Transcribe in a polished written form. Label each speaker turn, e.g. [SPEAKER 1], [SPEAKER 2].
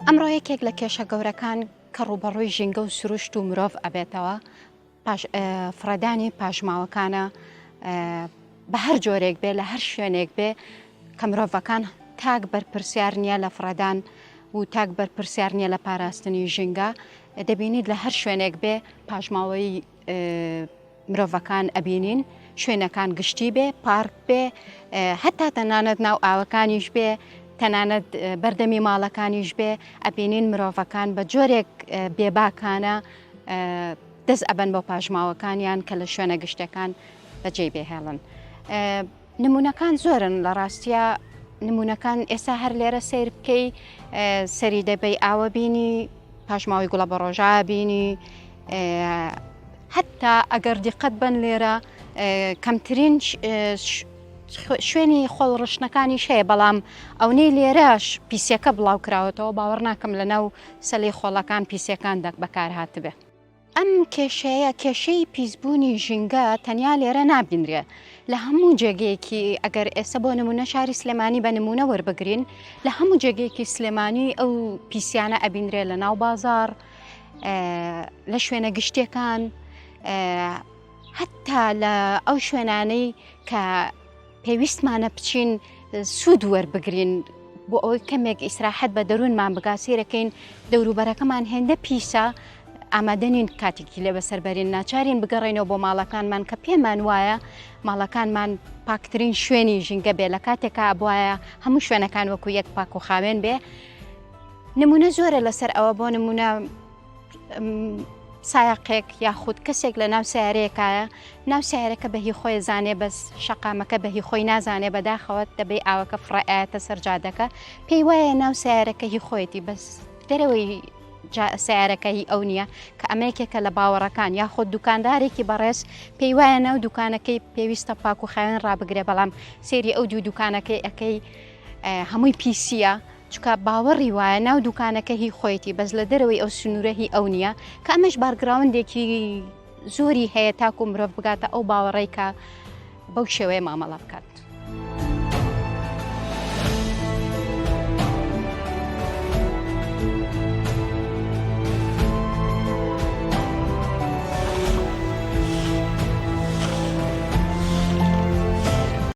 [SPEAKER 1] ئەمڕۆ یەکێک لە کێشە گەورەکان کە ڕووبەڕووی ژینگە و سروشت و مرۆڤ ئەبێتەوە پاش فڕێدانی پاشماوەکانە بە هەر جۆرێک بێ لە هەر شوێنێک بێ کە مرۆڤەکان تاک بەرپرسیار نییە لە فڕێدان و تاک بەرپرسیار نییە لە پاراستنی ژینگە دەبینیت لە هەر شوێنێک بێ پاشماوەی مرۆڤەکان ئەبینین شوێنەکان گشتی بێ پارک بێ هەتا تەنانەت ناو ئاوەکانیش بێ تەنانەت بەردەمی ماڵەکانیش بێ ئەبینین مرۆڤەکان بە جۆرێک بێباکانە دەست ئەبەن بۆ پاشماوەکانیان کە لە شوێنە گشتەکان بەجێی بێهێڵن. نمونەکان زۆرن لە ڕاستە نمونەکان ئێستا هەر لێرە سیر بکەی سەری دەبەی ئاوە بینی پاشماوەی گوڵە بە ڕۆژا بینی حتا ئەگەر دیقەت بن لێرە کەمترین شوێنی خۆڵ ڕشتنەکانیش هەیە بەڵام ئەونەی لێرەش پیسیەکە بڵاو کراوەتەوە باوەڕ ناکەم لە ناو سەلی خۆڵەکان پیسیەکان دەک بەکار هاتبێ. ئەم کێشەیە کێشەی پیسبوونی ژینگە تەنیا لێرە نابینرێ لە هەموو جێگەیەکی ئەگەر ئێستا بۆ نمونە شاری سلێمانی بە نمونە وەربگرین لە هەموو جێگەیەکی سلێمانی ئەو پیسیانە ئەبینرێ لە ناو بازار لە شوێنە گشتیەکان هەتا لە ئەو شوێنانەی کە پێویستمانە بچین سوود وەربگرین بۆ ئەوەی کەمێک ئیسراحەت بە دەروونمان بگا سیرەکەین دەوروبەرەکەمان هێندە پیسە ئامادە نین کاتێکی لێ بەسەر بەرین ناچارین بگەڕێنەوە بۆ ماڵەکانمان کە پێمان وایە ماڵەکانمان پاکترین شوێنی ژینگە بێ لە کاتێکا بواە هەموو شوێنەکان وەکو یەک پاک و خاوێن بێ نمونە زۆرە لەسەر ئەوە بۆ نمونە سایەقێک یاخود کەسێک لە ناو سیارەیەکایە ناو سیارەکە بە هی خۆی زانێ بەس شەقامەکە بە هی خۆی نازانێ بەداخەوە دەبەی ئاوەکە فڕەئەیاتە سەر جادەکە پێی وایە ناو سیارەکە هی خۆیەتی بەس دەرەوەی سیارەکە هی ئەو نییە کە ئەمە یەکێکە لە باوەڕەکان یاخود دوکاندارێکی بەڕێز پێی وایە ناو دوکانەکەی پێویستە پاک و خاوێن ڕابگرێ بەڵام سێری ئەو دوو دوکانەکەی ئەەکەی هەمووی پیسیە چونکە باوەڕی وایە ناو دوکانەکە هی خۆیەتی بەس لە دەرەوەی ئەو سنوورە هی ئەو نییە کە ئەمەش بارگراوندێکی زۆری هەیە تاکو مرۆڤ بگاتە ئەو باوەڕێک کە بەو شێوەیە مامەڵە بکات.